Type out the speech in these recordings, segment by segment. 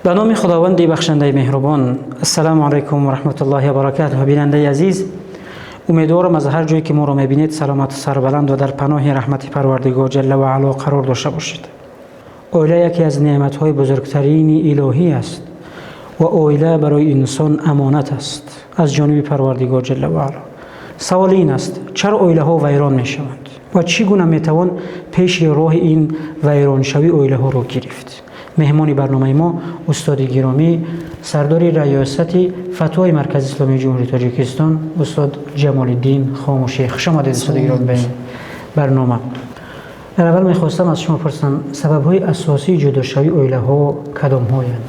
Ба номи Худованди бахшандаи меҳрубон. Ассалому алайкум ва раҳматуллоҳи ва баракатуҳ. Бинандаи азиз, умедворам, аз ҳар ҷое ки моро мебинед, саломату сарбаланд ва дар паноҳи раҳмати Парвардигор ҷалла ва аъло қарор дошта бошед. Оила яке аз неъматҳои бузургтарини илоҳӣ аст ва оила барои инсон амонат аст аз ҷониби Парвардигор ҷалла ва аъло. Савол ин аст, чаро оилаҳо вайрон мешаванд ва чӣ гуна метавон пеши роҳи ин вайроншавии оилаҳоро гирифт? Меҳмони барномаи мо устоди гиромӣ, сардори раёсати фатвои Маркази Исломии Ҷумҳурии Тоҷикистон, устод Ҷамолиддин Хомӯшӣ. Хуш омадед, устоди гиромӣ, ба ин барнома. Дар аввал мехостам аз шумо пурсам, сабабҳои асосии ҷудошавии оилаҳо кадомҳоянд?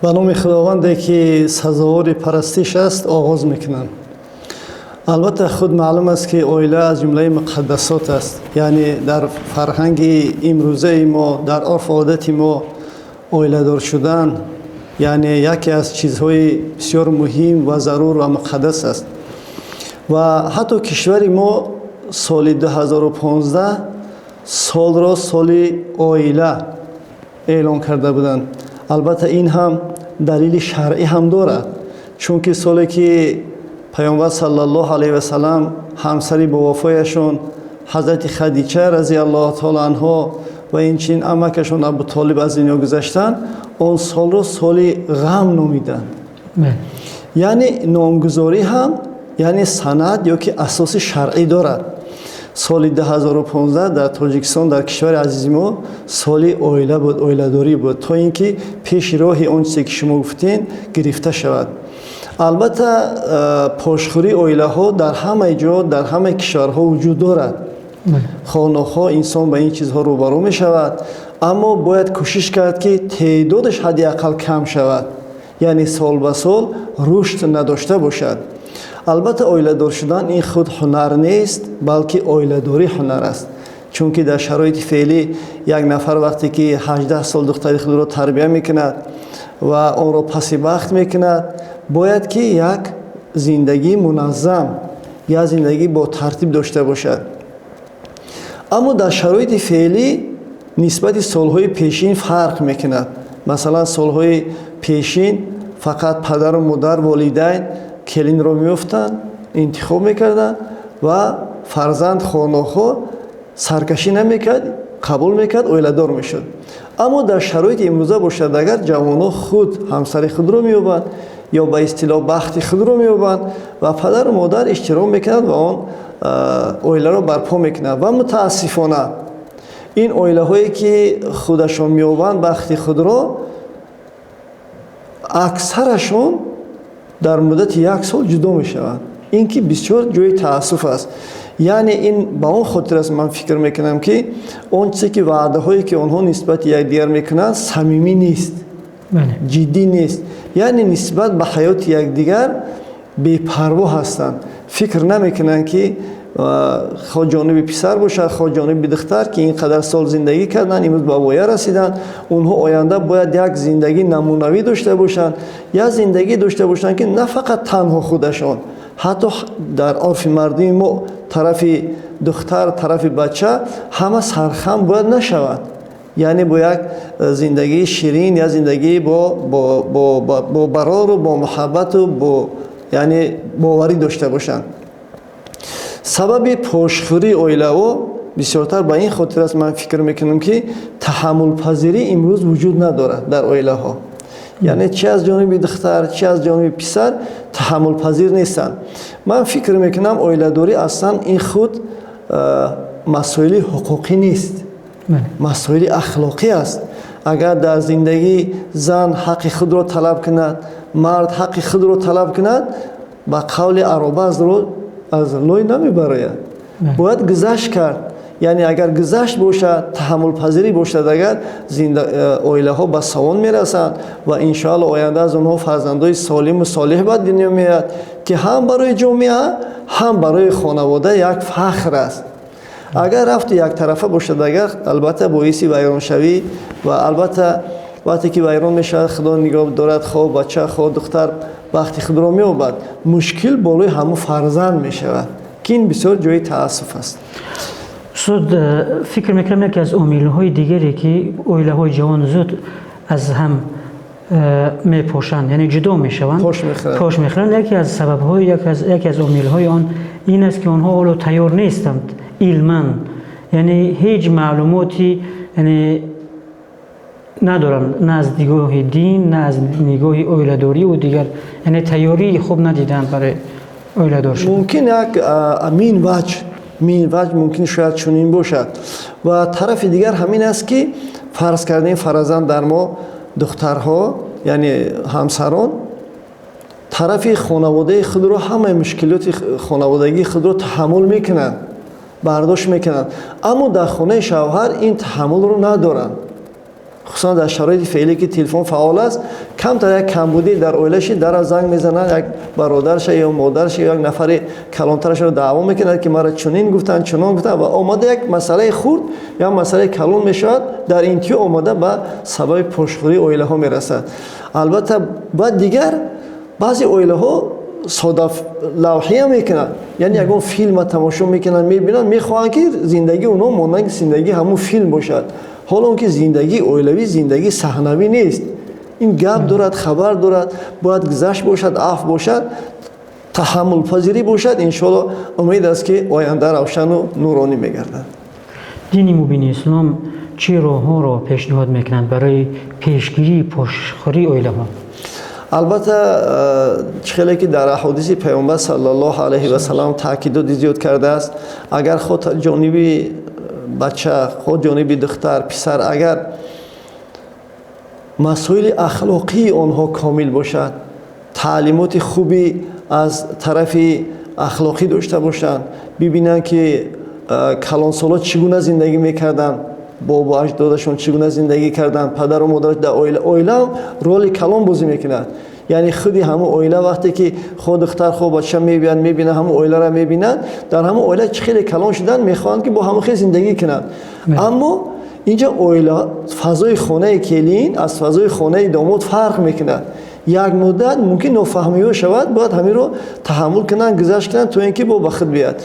Ба номи Худованде ки сазовори парастиш аст оғоз мекунам. Албатта, худ маълум аст, ки оила аз ҷумлаи муқаддасот аст. Яъне дар фарҳанги имрӯзаи мо, дар орфу одати мо оиладор шудан, яъне яке аз чизҳои бисёр муҳим ва зарур ва муқаддас аст. Ва ҳатто кишвари мо соли 2015 солро соли оила эълон карда буданд. Албатта, ин ҳам далели шаръӣ ҳам дорад, чунки соле ки Паёмбар саллаллоҳу алайҳи васалам, ҳамсари бовафояшон ҳазрати Хадича разиаллоҳу таоло анҳо ва инчунин амакашон Абутолиб аз дунё гузаштанд, он солро соли ғам номиданд. Яъне номгузорӣ ҳам, яъне санад ё ки асоси шаръӣ дорад. Соли 2015 дар Тоҷикистон, дар кишвари азизи мо, соли оила буд, оиладорӣ буд, то ин ки пеши роҳи он чизе ки шумо гуфтем гирифта шавад. Албатта, пошхӯрии оилаҳо дар ҳамаи ҷо, дар ҳамаи кишварҳо вуҷуд дорад. Хоҳ нохоҳ инсон ба ин чизҳо рӯбарӯ мешавад, аммо бояд кӯшиш кард, ки теъдодаш ҳадди ақал кам шавад, яъне сол ба сол рушд надошта бошад. Албатта, оиладор шудан ин худ ҳунар нест, балки оиладорӣ ҳунар аст, чунки дар шароити феълӣ як нафар вақте ки 18 сол духтари худро тарбия мекунад ва онро паси бахт мекунад, бояд ки як зиндагии муназзам, як зиндагӣ бо тартиб дошта бошад. Аммо дар шароити феълӣ нисбати солҳои пешин фарқ мекунад. Масалан, солҳои пешин фақат падару модар, волидайн келинро меёфтанд, интихоб мекарданд ва фарзанд хоҳ нохоҳ саркашӣ намекард, қабул мекард, оиладор мешуд. Аммо дар шароити имрӯза бошад, агар ҷавонҳо худ ҳамсари худро меёбанд ё ба истилоҳ бахти худро меёбанд ва падару модар иштирок мекунанд ва он оиларо барпо мекунанд. Ва мутаассифона, ин оилаҳое ки худашон меёбанд бахти худро, аксарашон дар муддати як сол ҷудо мешаванд. Ин ки бисёр ҷои таассуф аст. Яъне ин ба он хотир аст, ман фикр мекунам, ки он чизе ки ваъдаҳое ки онҳо нисбати якдигар мекунанд, самимӣ нест, ҷиддӣ нест, яъне нисбат ба ҳаёти якдигар бепарво ҳастанд. Фикр намекунанд, ки хоҳ ҷониби писар бошад, хоҳ ҷониби духтар, ки ин қадар сол зиндагӣ карданд, имрӯз ба воя расиданд, онҳо оянда бояд як зиндагии намунавӣ дошта бошанд, як зиндагӣ дошта бошанд, ки на фақат танҳо худашон, ҳатто дар орфи мардуми мо тарафи духтар, тарафи бача ҳама сархам бояд нашавад, яъне бо як зиндагии ширин, як зиндагии бо барору бо муҳаббату бо, яъне, боварӣ дошта бошанд. Сабаби пошхӯрии оилаҳо бисёртар ба ин хотир аст, ман фикр мекунам, ки таҳаммулпазирӣ имрӯз вуҷуд надорад дар оилаҳо. Яъне чи аз ҷониби духтар, чи аз ҷониби писар таҳаммулпазир нестанд. Ман фикр мекунам, оиладорӣ аслан ин худ масоили ҳуқуқӣ нест, масоили ахлоқӣ аст. Агар дар зиндагӣ зан ҳаққи худро талаб кунад, мард ҳаққи худро талаб кунад, ба қавли ароба аз лой намебарояд, бояд гузашт кард. Яъне агар гузашт бошад, таҳаммулпазирӣ бошад, агар оилаҳо ба савон мерасанд ва иншоалло оянда аз онҳо фарзандои солиму солеҳ ба дунё меояд, ки ҳам барои ҷомеа, ҳам барои хонавода як фахр аст. Агар рафту яктарафа бошад, агар, албатта, боиси вайроншавӣ ва албатта, вақте ки вайрон мешавад, Худо нигоҳ дорад, хоҳ бача, хоҳ духтар бахти худро меёбад, мушкил болои ҳамун фарзанд мешавад, ки ин бисёр ҷои таассуф аст. Устод, фикр мекунам, яке аз омилҳои дигаре ки оилаҳои ҷавон зуд аз ҳам Мепошанд, яъне ҷудо мешаванд, пош мехӯранд. Яке аз сабабҳои, яке аз омилҳои он ин аст, ки онҳо ҳоло тайёр нестанд илман, яъне ҳеҷ маълумоти яъне надоранд, на аз нигоҳи дин, на аз нигоҳи оиладорӣ ва дигар, яъне тайёрии хуб надиданд барои оиладор шудан. Мумкин як мин ваҷ мумкин шояд чунин бошад. Ва тарафи дигар ҳамин аст, ки фарз кардем, фаразан дар мо духтарҳо, яъне ҳамсарон, тарафи хонаводаи худро, ҳамаи мушкилоти хонаводагии худро таҳаммул мекунанд, бардошт мекунанд, аммо дар хонаи шавҳар ин таҳаммулро надоранд. Хусусан дар шароити феълӣ, ки телефон фаъол аст, камтар як камбудӣ дар оилаши дара занг мезананд, як бародарша ё модарша ё як нафари калонтарашро даъво мекунад, ки мара чунин гуфтанд, чунон гуфтанд, ва омада як масъалаи хурд як масъалаи калон мешавад, дар интиҳо омада ба сабаби пошхӯрии оилаҳо мерасад. Албатта, баъд дигар баъзе оилаҳо сода лавҳия мекунанд, яъне ягон филма тамошо мекунанд, мебинанд, мехоҳанд, ки зиндагии онҳо монанди зиндагии ҳамун филм бошад. Ҳоло он ки зиндагии оилавӣ зиндагии саҳнавӣ нест, ин гап дорад, хабар дорад, бояд гузашт бошад, афв бошад, таҳаммулпазирӣ бошад. Иншоалло, умед аст, ки оянда равшану нуронӣ мегардад. Дини мубини ислом чӣ роҳҳоро пешниҳод мекунад барои пешгирии пошхӯрии оилаҳо? Албатта, чӣ хеле ки дар аҳодиси Паёмбар саллаллоҳу алайҳи васалам таъкидоти зиёд кардааст, агар худ ҷониби бача, худ ҷониби духтар, писар, агар масоили ахлоқии онҳо комил бошад, таълимоти хуби аз тарафи ахлоқӣ дошта бошанд, бибинанд, ки калонсоло чӣ гуна зиндагӣ мекарданд, бобо аҷдодашон чӣ гуна зиндагӣ карданд, падару модар дар оила. Оилаам роли калон бозӣ мекунад, яъне худи ҳамун оила, вақте ки хо духтар, хо бача мебиёянд, мебинанд, ҳамун оиларо мебинанд, дар ҳамун оила чӣ хеле калон шуданд, мехоҳанд, ки бо ҳамун хел зиндагӣ кунанд. Аммо инҷа оила, фазои хонаи келин аз фазои хонаи домод фарқ мекунад. Як муддат мумкин нофаҳмиҳо шавад, бояд ҳаминро таҳаммул кунанд, гузашт кунанд, то ин ки бо ба худ биёяд.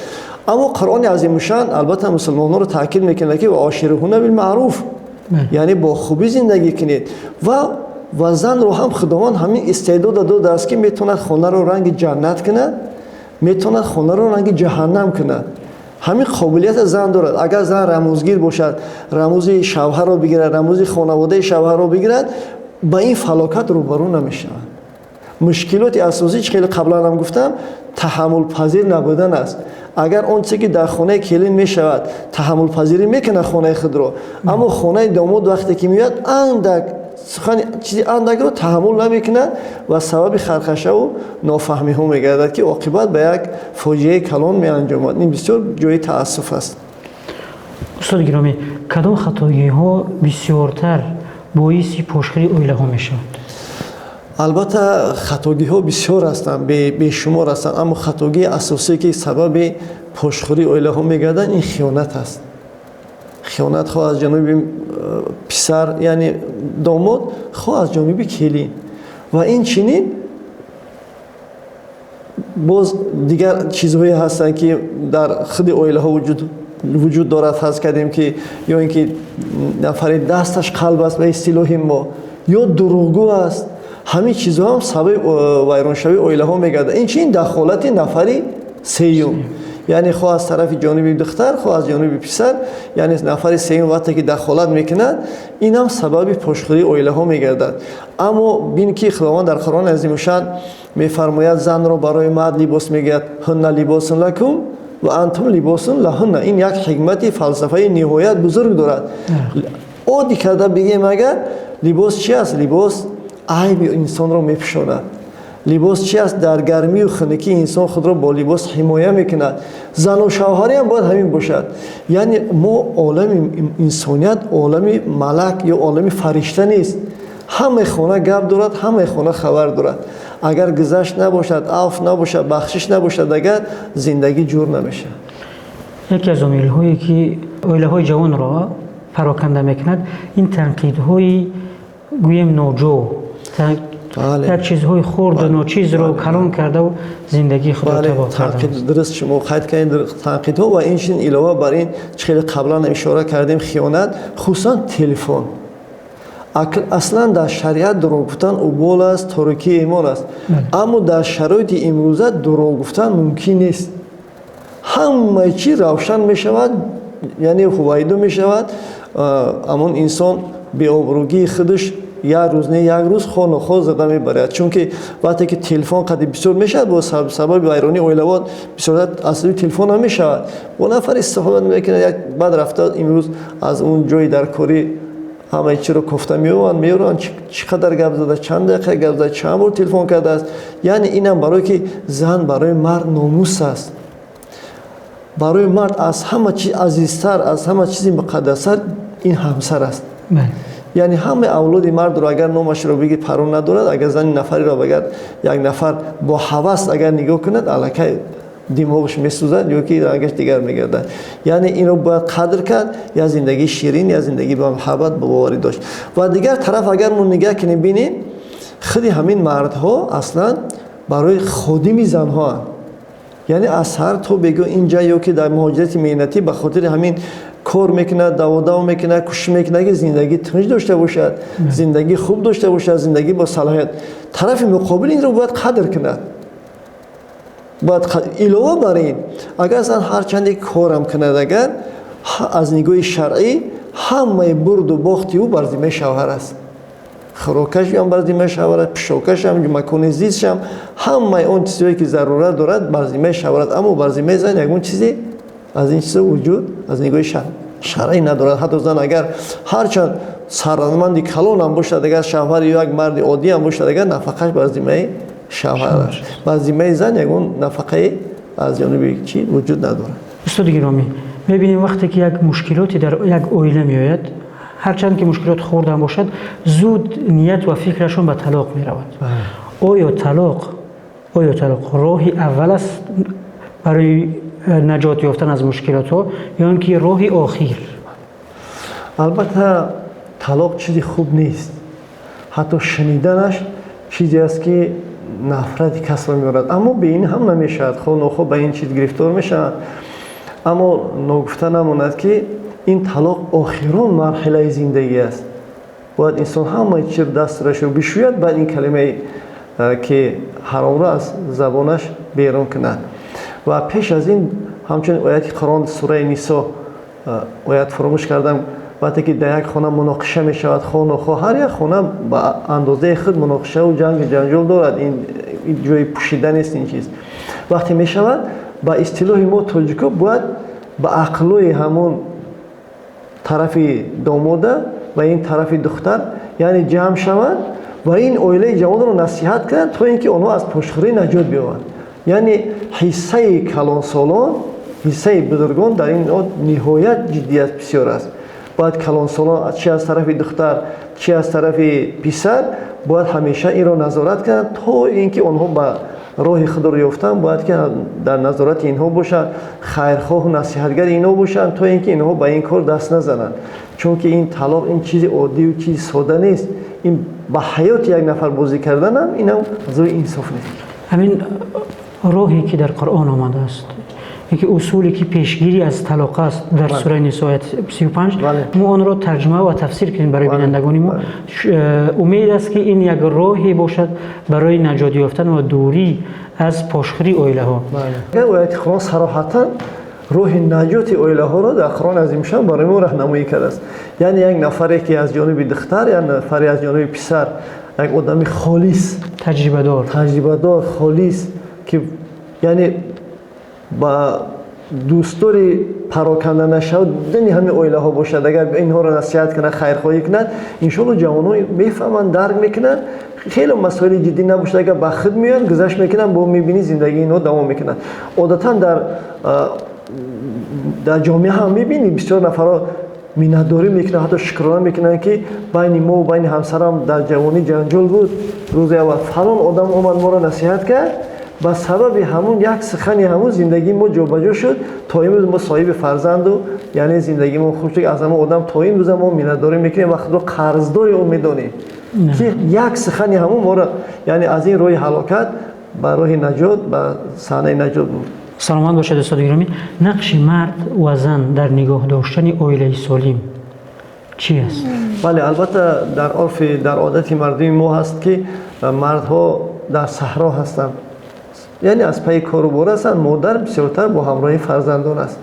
Аммо Қуръони азимушшаън албатта мусулмонҳоро таъкид мекунад, ки وعاشروهن بالمعروف, яъне бо хубӣ зиндагӣ кунед. Ва занро ҳам Худованд ҳамин истеъдода додааст, ки метавонад хонаро ранги ҷаннат кунад, метавонад хонаро ранги ҷаҳаннам кунад. Ҳамин қобилията зан дорад. Агар зан рамузгир бошад, рамузи шавҳарро бигирад, рамузи хонаводаи шавҳарро бигирад, ба ин фалокат рӯбарӯ намешавад. Мушкилоти асосӣ, чӣ хеле қаблан ҳам гуфтам, таҳаммулпазир набудан аст. Агар он чизе, ки дар хонаи келин мешавад, таҳаммулпазирӣ мекунад хонаи худро, аммо хонаи домод вақте ки меояд, андак сухани чизи андакро таҳаммул намекунад ва сабаби хархашаву нофаҳмиҳо мегардад, ки оқибат ба як фоҷиаи калон меанҷомад. Ин бисёр ҷои таассуф аст. Устоди гиромӣ, кадом хатогиҳо бисёртар боиси пошхӯрии оилаҳо мешавад? Албатта, хатогиҳо бисёр ҳастанд, бешумор ҳастанд, аммо хатогии асосие, ки сабаби пошхӯрии оилаҳо мегардад, ин хиёнат аст. Хиёнат хоҳ аз ҷониби писар, яъне домод, хоҳ аз ҷониби келин. Ва ин чунин боз дигар чизҳое ҳастанд, ки дар худи оилаҳо вуҷуд дорад. Фарз кардем, ки ё ин ки нафаре дасташ қалб аст, ба истилоҳи мо, ё дурӯғгӯ аст. Ҳамин чизҳо ҳам сабаби вайроншавии оилаҳо мегардад. Ин чунин дахолати нафари сеюм, яъне хоҳ аз тарафи ҷониби духтар, хоҳ аз ҷониби писар, яъне нафари сеюм вақте ки дахолат мекунад, ин ҳам сабаби пошхӯрии оилаҳо мегардад. Аммо бин, ки Худованд дар Қуръони азимушшаън мефармояд, занро барои мард либос мегӯяд: هن لباس لكم وأنتم لباس لهن. Ин як ҳикмати фалсафаи ниҳоят бузург дорад. Оддӣ карда бигем агар, либос чи аст? Либос айби инсонро мепӯшонад. Либос чи аст? Дар гармию хунукӣ инсон худро бо либос ҳимоя мекунад. Зану шавҳариам бояд ҳамин бошад. Яъне мо олами инсоният олами малак ё олами фаришта нест. Ҳамаи хона гап дорад, ҳамаи хона хабар дорад. Агар гузашт набошад, афв набошад, бахшиш набошад, агар зиндагӣ ҷур намешавад. Яке аз омилҳое, ки оилаҳои ҷавонро пароканда мекунад, ин танқидҳои, гӯем, ноҷо, як чизҳои хурду ночизро калон кардаву зиндагии худро табоҳ кардан. Дуруст, шумо қайд кардед танқидҳо. Ва инчунин, илова бар ин, чӣ хеле қаблан ишора кардем, хиёнат, хусусан телефон. Аслан дар шариат дурӯғ гуфтан убол аст, торикии имон аст, аммо дар шароити имрӯза дурӯғ гуфтан мумкин нест. Ҳамаи чӣ равшан мешавад, яъне ҳувайдо мешавад. Амон инсон беобрӯгии худаш як рӯз не, як рӯз хонухо зада мебарад, чунки вақте ки телефон қади бисёр мешавад, бо сабаби вайронии оилавот бисёр аз рӯи телефон ҳам мешавад. Бо нафар истифода мекунад, як баъд рафта имрӯз аз он ҷои дар корӣ ҳамаи чиро кофта меованд, меоранд, чӣ қадар гап зада, чанд дақиқа гап зада, чанд бор телефон кардааст. Яъне инам барое ки зан барои мард номус аст. Барои мард аз ҳама чиз азизтар, аз ҳама чизи муқаддастар ин ҳамсар аст. Яъне ҳамаи авлоди мардро агар номашро бигӣ, парво надорад. Агар зани нафареро агар як нафар бо ҳавас агар нигоҳ кунад, аллакай димоғаш месӯзад ё ки рангаш дигар мегардад. Яъне инро бояд қадр кард, я зиндагии ширин, я зиндагӣ ба муҳаббат, ба боварӣ дошт. Ва дигар тараф, агар мо нигоҳ кунем, бинем, худи ҳамин мардҳо аслан барои ходими занҳоанд. Яъне аз саҳар то бегоҳ инҷа ё ки дар муҳоҷирати меҳнатӣ ба хотири ҳамин кор мекунад, даводав мекунад, кӯшиш мекунад, ки зиндагӣ тинҷ дошта бошад, зиндагӣ хуб дошта бошад, зиндагӣ бо салоҳият. Тарафи муқобил инро бояд қадр кунад. Бояд илова бар ин, агар зан ҳарчанде корам кунад, агар аз нигоҳи шаръӣ ҳамаи бурду бохти ӯ бар зиммаи шавҳар аст. Хӯрокашам бар зиммаи шавҳар аст, пӯшокашам, макони зистшам, ҳамаи он чизҳое ки зарурат дорад, бар зиммаи шавҳар аст. Аммо бар зиммаи зан ягон чизе аз ин чизо вуҷуд аз нигоҳи шаръӣ надорад. Ҳатто зан агар ҳарчанд сарватманди калонам бошад, агар шавҳари як марди оддиам бошад, агар нафақаш бар зиммаи шавҳар аст. Бар зиммаи зан ягон нафақае аз ҷониби чӣ вуҷуд надорад. Устоди гиромӣ, мебинем, вақте ки як мушкилоте дар як оила меояд, ҳарчанд ки мушкилот хурдам бошад, зуд ният ва фикрашон ба талоқ меравад. Оё талоқ роҳи аввал аст барои наҷот ёфтан аз мушкилотҳо ё ин ки роҳи охир? Албатта, талоқ чизи хуб нест, ҳатто шуниданаш чизе аст, ки нафрати касро меорад, аммо бе ин ҳам намешавад. Хо нохо ба ин чиз гирифтор мешаванд. Аммо ногуфта намонад, ки ин талоқ охирон марҳилаи зиндагӣ аст. Бояд инсон ҳамаи чиз дасташро бишӯяд, баъд ин калимае, ки ҳаромро аз забонаш берун кунад. Ва пеш аз ин ҳамчунин ояти Қуръон, сураи Нисо, оят фуромӯш кардам, вақте ки дар як хона муноқиша мешавад, хо нохо ҳар як хона ба андозаи худ муноқишаву ҷангу ҷанҷол дорад, ин ҷои пӯшида нест ин чиз. Вақте мешавад, ба истилоҳи мо тоҷико, бояд ба ақлои ҳамон тарафи домода ва ин тарафи духтар, яъне ҷамъ шаванд ва ин оилаи ҷавонро насиҳат кунанд, то ин ки онҳо аз пошхӯрӣ наҷот биёбанд. Яъне ҳиссаи калонсолон, ҳиссаи бузургон дар ин ниҳоят ҷиддият бисёр аст. Бояд калонсолон, чи аз тарафи духтар, чи аз тарафи писар, бояд ҳамеша инро назорат кунанд, то ин ки онҳо ба роҳи худро ёфтан. Бояд ки дар назорати инҳо бошанд, хайрхоҳу насиҳатгари инҳо бошанд, то ин ки инҳо ба ин кор даст назананд. Чунки ин талоқ ин чизи оддию чизи сода нест. Ин ба ҳаёти як нафар бозӣ карданам, инам аз рӯи инсоф нест. Ҳамин роҳе ки дар Қуръон омадааст, яке усуле ки пешгирӣ аз талоқ аст, дар сураи Нисо, оят 35, мо онро тарҷума ва тафсир кунем барои бинандагони мо. Умед аст, ки ин як роҳе бошад барои наҷот ёфтан ва дурӣ аз пошхӯрии оилаҳо. Ояти Қуръон сароҳатан роҳи наҷоти оилаҳоро дар Қуръони азимшан барои мо раҳнамоӣ кардааст. Яъне як нафаре ки аз ҷониби духтар, як нафаре аз ҷониби писар, як одами холис, таҷрибадор, таҷрибадор, холис, ки яъне ба дӯстдори пароканда нашавдани ҳамин оилаҳо бошад, агар инҳоро насиҳат кунад, хайрхоҳӣ кунад, иншоалло ҷавонҳо мефаҳманд, дарк мекунанд. Хеле масоили ҷиддӣ набошад, агар ба худ меоянд, гузашт мекунанд, бо мебинӣ, зиндагии инҳо давом мекунанд. Одатан дар ҷомеа ҳам мебинӣ, бисёр нафарҳо миннатдорӣ мекунанд, ҳатто шукрона мекунанд, ки байни мо байни ҳамсарам дар ҷавонӣ ҷанҷол буд, рӯзи аввал фалон одам омад, моро насиҳат кард, ба сабаби ҳамун як сухани ҳамун зиндагии мо ҷобаҷо шуд, то имрӯз мо соҳиби фарзанду, яъне зиндагии мо хуб шуд. Аз ҳамон одам то имрӯза мо миннатдорӣ мекунем ва худро қарздори ӯ медонем, ки як сухани ҳамун моро, яъне аз ин роҳи ҳалокат ба роҳи наҷот, ба саҳнаи наҷот буд. Саломат бошед, устоди гиромӣ. Нақши мард ва зан дар нигоҳ доштани оилаи солим Чӣ аст? Бале, албатта, дар урфи, дар одати мардуми мо ҳаст, ки мардҳо дар саҳро ҳастанд, яъне аз пайи кору бор ҳастанд, модар бисёртар бо ҳамроҳи фарзандон аст.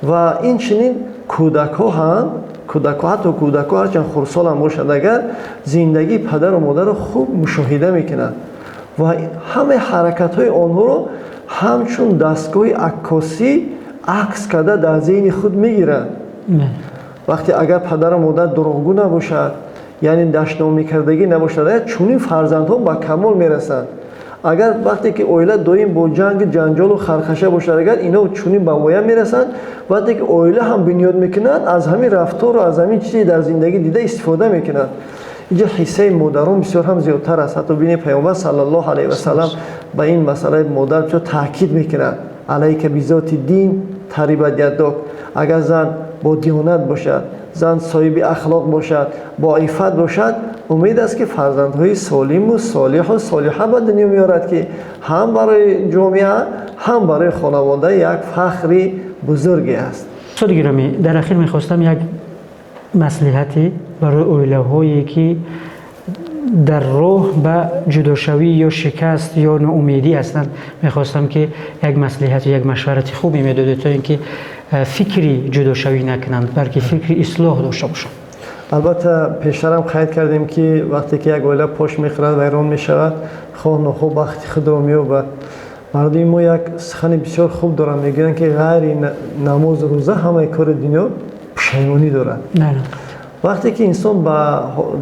Ва инчунин кӯдакҳо ҳам, кӯдакҳо, ҳатто кӯдакҳо, ҳарчанд хурдсол ҳам бошад, агар зиндагии падару модарро хуб мушоҳида мекунанд ва ҳамаи ҳаракатҳои онҳоро ҳамчун дастгоҳи аккосӣ акс карда дар зеҳни худ мегиранд. Вақте агар падару модар дурӯғгӯ набошад, яъне дашномикардагӣ набошад, чунин фарзандҳо ба камол мерасанд. Агар вақте ки оила доим бо ҷангу ҷанҷолу хархаша бошад, агар ино чунин ба воя мерасанд. Вақте ки оила ҳам бунёд мекунанд, аз ҳамин рафтору аз ҳамин чизе дар зиндагӣ дида истифода мекунанд. Инҷо ҳиссаи модарон бисёр ҳам зиёдтар аст. Ҳатто бинед, Паёмбар саллаллоҳу алайҳи васалам ба ин масъалаи модар бисёр таъкид мекунад: "Алайка бизоти дин тарибат ядок". Агар зан бо диёнат бошад, зан соҳиби ахлоқ бошад, бо иффат бошад, умед аст, ки фарзандҳои солиму солиҳу солиҳа ба дунё меорад, ки ҳам барои ҷомеа, ҳам барои хонавода як фахри бузурге аст. Устоди гиромӣ, дар ахир мехостам як маслиҳате барои оилаҳое, ки дар роҳ ба ҷудошавӣ ё шикаст ё ноумедӣ ҳастанд, мехостам, ки як маслиҳату як машварати хубе медодед, то ин ки фикри ҷудошавӣ накунанд, балки фикри ислоҳ дошта бошанд. Албатта, пештарам қайд кардем, ки вақте ки як оила пош мехӯрад, вайрон мешавад, хоҳ нохоҳ бахти худро меёбад. Мардуми мо як сухани бисёр хуб доранд, мегӯянд, ки ғайри намозу рӯза ҳамаи кори дунё пушаймонӣ дорад. Вақте ки инсон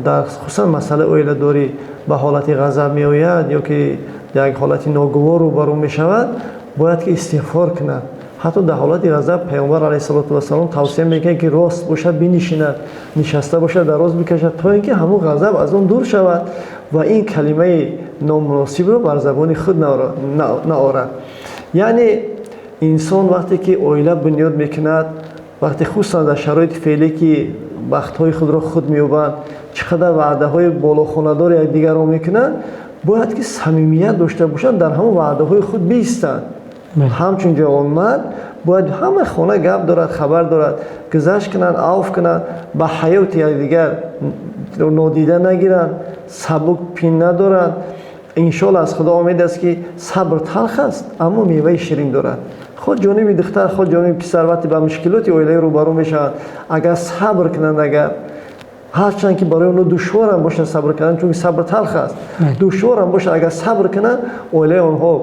дар хусусан масъалаи оиладорӣ ба ҳолати ғазаб меояд ё ки як ҳолати ногувор рӯбарӯ мешавад, бояд ки истиғфор кунад. Ҳатто дар ҳолати ғазаб Паёмбар алайҳиссалоту вассалом тавсия мекунад, ки рост бошад бинишинад, нишаста бошад, дароз бикашад, то ин ки ҳамун ғазаб аз он дур шавад ва ин калимаи номуносибро бар забони худ наорад. Яъне инсон вақте ки оила бунёд мекунад, вақте хусусан дар шароити феъле, ки бахтҳои худро худ меёбанд, чӣ қадар ваъдаҳои болохонадори якдигарро мекунанд, бояд ки самимият дошта бошанд, дар ҳамон ваъдаҳои худ биистанд. Ҳамчун ҷавонмард бояд ҳама хона гап дорад, хабар дорад, гузашт кунанд, авф кунанд, ба ҳаёти якдигар нодида нагиранд, сабук пин надоранд. Иншоалло, аз Худо умед аст, ки сабр талх аст, аммо меваи ширин дорад. Худ ҷониби духтар, худ ҷониби писар вақте ба мушкилоти оилавӣ рӯбарӯ мешаванд, агар сабр кунанд, агар ҳарчанд ки барои онҳо душворам бошад сабр кардан, чунки сабр талх аст, душворам бошад, агар сабр кунанд, оилаи онҳо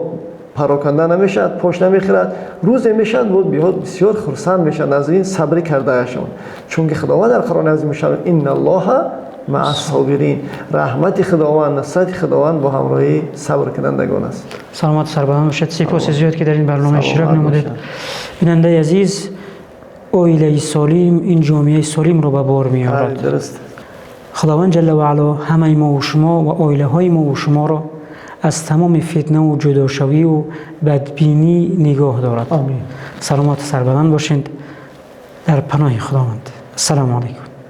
пароканда намешавад, пош намехӯрад. Рӯзе мешавад, боз бисёр хурсанд мешаванд аз ин сабрӣ кардаашон, чунки Худованд дар Қуръони азим мешавад: "Инналлоҳа маъас-собирин". Раҳмати Худованд, насрати Худованд бо ҳамроҳии сабркунандагон аст. Саломату сарбаланд бошед. Сипоси зиёд, ки дар ин барнома иштирок намудед. Бинандаи азиз, оилаи солим ин ҷомеаи солимро ба бор меорад. Дуруст. Худованд ҷалла ва аъло ҳамаи мову шумо ва оилаҳои мову шуморо аз тамоми фитнаву ҷудошавию бадбинӣ нигоҳ дорад. Омин. Саломату сарбаланд бошед. Дар паноҳи Худованд. Ассалому алайкум.